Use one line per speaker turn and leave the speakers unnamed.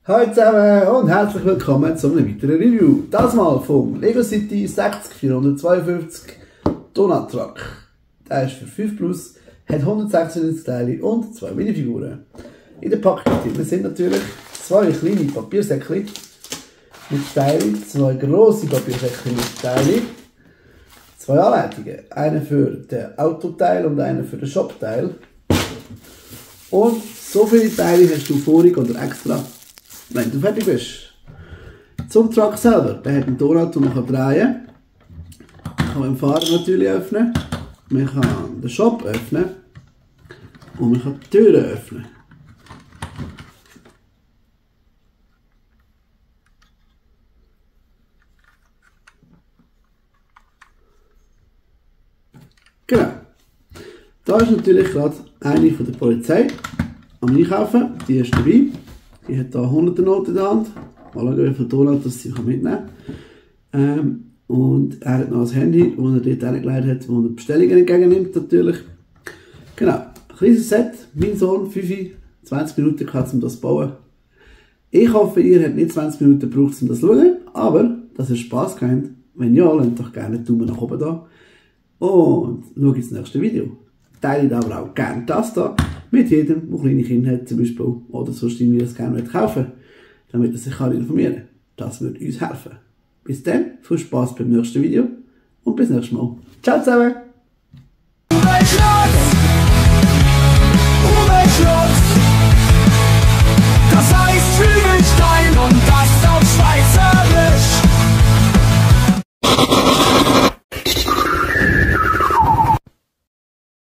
Hallo zusammen und herzlich willkommen zu einem weiteren Review. Das mal vom Lego City 60452 Donut Truck. Der ist für 5 Plus, hat 196 Teile und 2 Minifiguren. In der Packung sind natürlich 2 kleine Papiersäckchen mit Teilen, 2 grosse Papiersäckchen mit Teilen, 2 Anleitungen, eine für den Autoteil und eine für den Shop-Teil. Und so viele Teile hast du vorig oder extra, wenn du fertig bist. Zum Truck selber, der hat einen Donut, den man drehen kann. Man kann den Fahrer natürlich öffnen, man kann den Shop öffnen und man kann die Türen öffnen. Genau. Da ist natürlich gerade eine von der Polizei am Einkaufen, die ist dabei. Die hat hier 100er Note in der Hand. Mal schauen, wie viel Donuts sie mitnehmen kann. Und er hat noch ein Handy, das er dort hingelegt hat, wo er Bestellungen entgegennimmt natürlich. Genau, ein kleines Set. Mein Sohn, 20 Minuten gehabt, um das zu bauen. Ich hoffe, ihr habt nicht 20 Minuten gebraucht, um das zu schauen, aber dass ihr Spass habt. Wenn ja, lasst doch gerne einen Daumen nach oben da. Und schaut ins nächste Video. Teilt aber auch gerne das da mit jedem, der kleine Kinder hat zum Beispiel oder sonst irgendwie das gerne kaufen, damit er sich informieren kann. Das würde uns helfen. Bis dann, viel Spaß beim nächsten Video und bis nächstes Mal. Ciao zusammen!